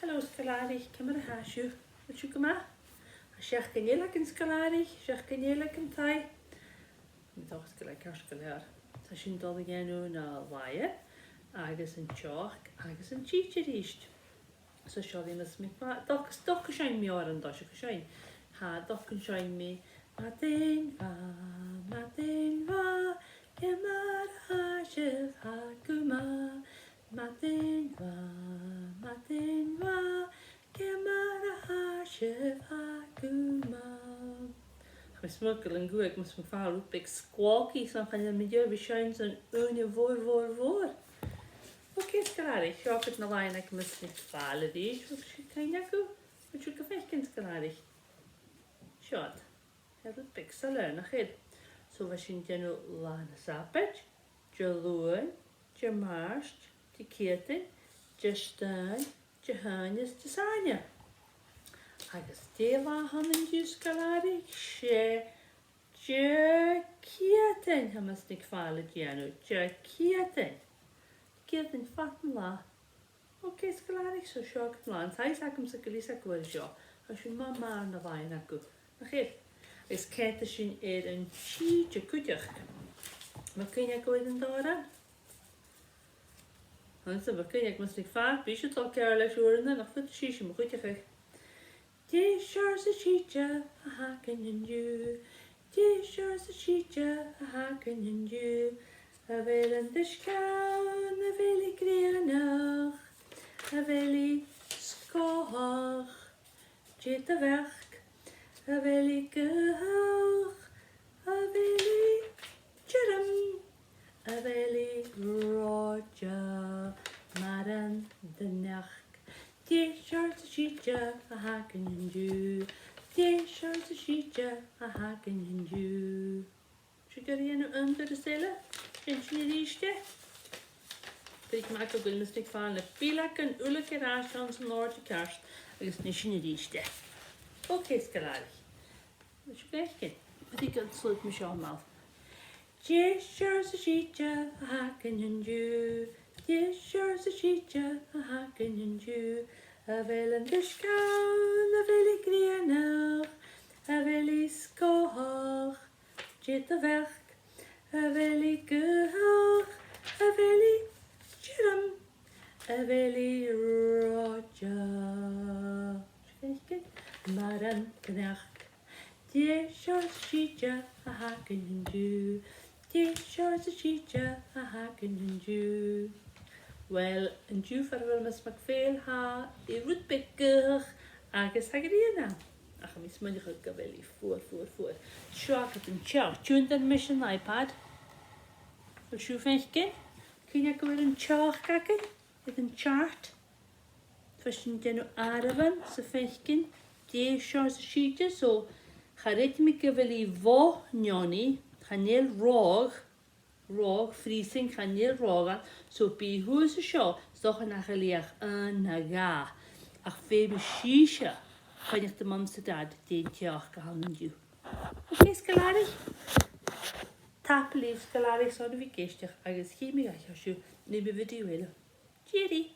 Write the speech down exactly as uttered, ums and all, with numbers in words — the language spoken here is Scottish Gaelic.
Hello, sgoilearan, ciamar a tha sibh? A bheil sibh gu math? Tha seachdain eile againn, sgoilearan, seachdain eile againn an-diugh. Tha mi an dòchas gu bheil e ceart gu leòr. Tha sinn a' dol a dhèanamh na làithean agus an teòc agus an t-sìde a-rithist. So seo a bhios mi a' fa-, dòch-, dòchas gun seinn mi òran an toiseach, gun seinn. Tha, dòchas gun seinn mi. Madainn mhath, madainn mhath, ciamar a tha sibh? Tha gu math. Madainn mhath, madainn mhath, ciamar a tha sibh? Tha gu math. Tha mi a' smaoineachadh gu bheil an guth agam, mus fhalbh rud beag squawky, so chan eil mi dìreach a' seinn son ùine mhòr, mhòr, mhòr. Ok, sgoilearan, seo agaibh na làithean aig Miss NicPhàil a-rithist. A bheil sibh a' cuimhneachadh? A bheil sibh ga faicinn, sgoilearan? Seo iad. Tha rud beag soilleir, nach eil? So bha sinn a' dèanamh Latha na Sàbaid, Diluain, Dimàirt, Diciadain, Diardaoin, Dihaoine is Disathairne. Agus dè an latha a th' ann an-diugh, sgoilearan? 'S e Diciadain a tha Miss NicPhàil a' dèanamh, Diciadain. Diciadain fad an latha. Ok, sgoilearan, so seo agaibh an latha. Tha fhios agamsa gu bheil fhios agaibh air seo. Tha sibh math, math air na làithean agaibh, nach eil? Agus coimheadaidh sinn air an t-sìde cuideachd. A bheil cuimhne agaibh air an t-òran? Tha fhios, a bheil cuimhne aig Miss NicPhàil? Bidh sibh a' dol ceàrr leis uaireannan, ach faodaidh sibhse mo chuideachadh. Dè seòrsa sìde a th' againn an-diugh? Dè seòrsa sìde a th' againn an-diugh? A bheil an t-uisge ann? A bheil i grianach? A bheil i sgòthach? Dè do bheachd? A bheil i gaothach? A bheil i tioram? A bheil i reòite? Maireann do neach. Dè seòrsa sìde a th' againn an-diugh? Dè seòrsa sìde a th' againn an-diugh? Sibh ag iarraidh a dhèanamh aon turas eile? Seinnidh sinn a-rithist e. Bidh mi a' creidsinn gu bheil Miss NicPhàil na bileagan uile air ais anns an òrdugh cheart agus nì sinn a-rithist e. Ok, sgoilearan. A bheil sibh ga fhaicinn? Bidh an t-sluagh mu seo a-mach. Dè seòrsa sìde a th' againn an-diugh? Dè seòrsa sìde a th' againn an-diugh? A bheil an t-uisge ann? A bheil i grianach? A bheil i sgòthach? Dè do bheachd? A bheil i gaothach? A bheil i tioram? A bheil i reòite? Sibh a' faicinn? Maireann do neach. Dè seòrsa sìde a th' againn an-diugh? Dè seòrsa sìde a th' againn an-diugh? Uill, an-diugh far a bheil Miss MacPhàil, tha i rud beag gaothach agus tha grian ann. Ach tha mi a' smaoineachadh gu bheil i fuar, fuar, fuar. Seo agad an teòc. Tionndaidh mise an iPad. A bheil sibh a' faicinn? Cuimhneachadh air an teòc againn, air an chart. Bha sinn a' dèanamh àireamhan 's a' faicinn dè seòrsa sìde, so cha chreid mi gu bheil i bho neoni, chan eil reothadh, reothadh, freezing, chan eil reothadh ann, so bidh i shuas an seo, 's dòcha nach eil i ach aon no dhà. Ach feumaidh sibhse faighneachd do Mum 's do Dad dè an teòc a th' ann an-diugh. Ok, sgoilearan? Tapadh leibh, sgoilearan, airson a bhith ag èisteachd agus chì mi a dh'aithghearr sibh ann am video eile. Tìoraidh!